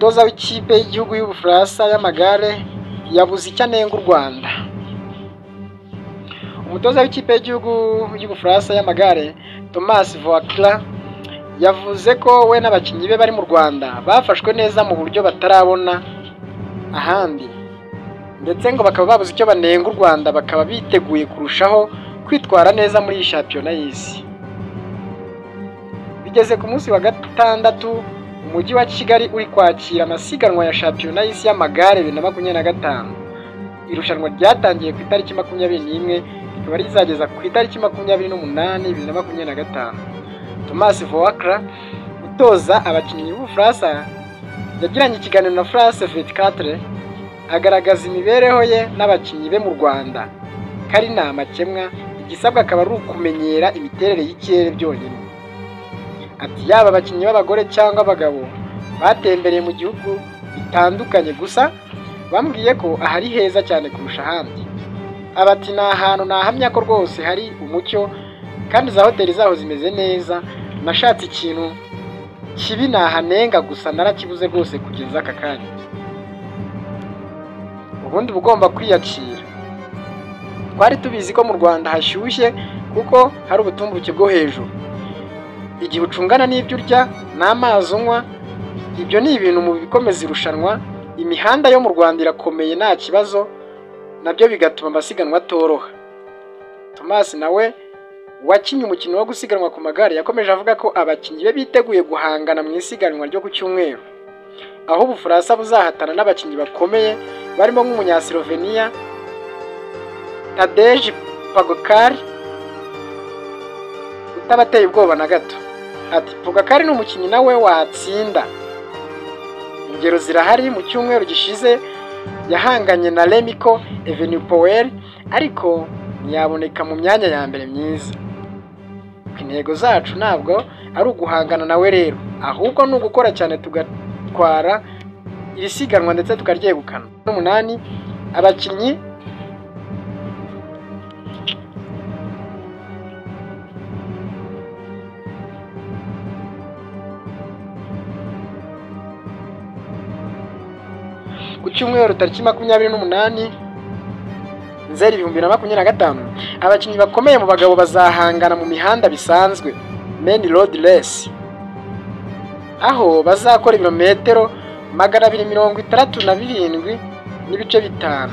Umutoza w'ikipe y'igihugu y'Ubufaransa y'amagare yabuze icyo anenga u Rwanda. Umutoza w'ikipe y'igihugu y'Ubufaransa y'amagare Thomas Voeckler yavuze ko we n'abakinnyi be bari mu Rwanda bafashwe neza mu buryo batarabona ahandi, ndetse ngo bakaba babuze icyo banenga u Rwanda, bakaba biteguye kurushaho kwitwara neza muri iyi shampiyona y'isi. Bigeze ku munsi wa gatandatu, umujyi wa Kigali uri kwakira amasiganwa ya shampiyona y'isi y'amagare 2025. Irushanwa ryatangiye ku itariki 21 rikaba rizageza ku itariki 28 2025. Thomas Voeckler utoza abakinnyi b'Ubufaransa yagiranye ikiganiro na France 24 agaragaza imibereho ye n'abakinnyi be mu Rwanda kari nta makemwa, igisabwa akaba ari ukumenyera imiterere y'ikirere byonyine. Ati yaba abakinnyi b'abagore cyangwa abagabo batembereye mu gihugu bitandukanye, gusa bambwiye ko ahari heza cyane kurusha ahandi. Abati ni ahantu nahamya ko rwose hari umucyo kandi za hoteli zaho zimeze neza, nashatse ikintu kibi nahanenga gusa narakibuze rwose kugeza aka kanya. Ubundi bugomba kwiyakira. Twari tubizi ko mu Rwanda hashyushye kuko hari ubutumburuke bwo hejuru. Igihe ucungana n'ibyo urya n'amazi unywa, ibyo ni ibintu mu bikomeza irushanwa. Imihanda yo mu Rwanda irakomeye nta kibazo, nabyo bigatuma amasiganwa atoroha. Thomas nawe wakinnye umukino wo gusiganwa ku magare yakomeje avuga ko abakinnyi be biteguye guhangana mu isiganwa ryo ku cyumweru, aho Ubufaransa buzahatana n'abakinnyi bakomeye barimo nk'umunyaslovenia Tadej Pogacar utabateye ubwoba na gato. Ati Pogacar ni umukinnyi nawe watsinda, ingero zirahari. Mu cyumweru gishize yahanganye na Remco Evenepoel ariko ntiyaboneka mu myanya ya mbere myiza. Intego zacu ntabwo ari uguhangana nawe rero, ahubwo ni ugukora cyane tugatwara iri siganwa ndetse tukaryegukana. 8 abakinnyi ku cyumweru tariki 28 Nzeri 2025, abakinnyi bakomeye mu bagabo bazahangana mu mihanda bisanzwe men road race, aho bazakora ibirometero 267.5.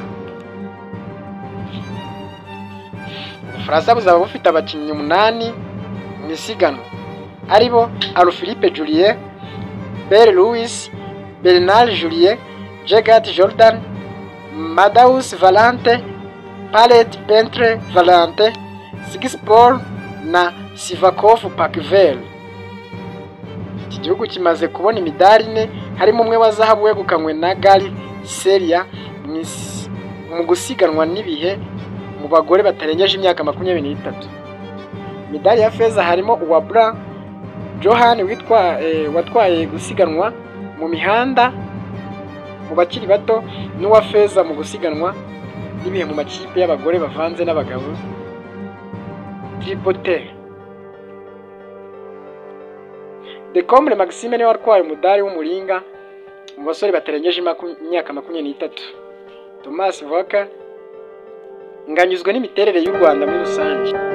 Ubufaransa buzaba bufite abakinnyi 8 mu isiganwa, aribo Alaphilippe Julien, Belle Louis, Bernard Julien, Jegat Jordan, Madaus Valente, Palet Pentre Valente, Sigispaul na Sivakov Pakvel. Iki gihugu kimaze kubona imidari 4, harimo umwe wa zahabu wegukanywe na Gary Seria mu gusiganwa n'ibihe mu bagore batarengeje imyaka 23. Imidari ya feza harimo uwa Bra Johan watwaye gusiganwa mu mihanda mu bakiri bato, n'uwa feza mu gusiganwa n'ibihe mu makipe y'abagore bavanze n'abagabo Tripote. Decombre Maxime niwe watwaye umudari w'umuringa mu basore batarengeje imyaka 23. Thomas Voeckler nganyuzwe n'imiterere y'u Rwanda muri rusange.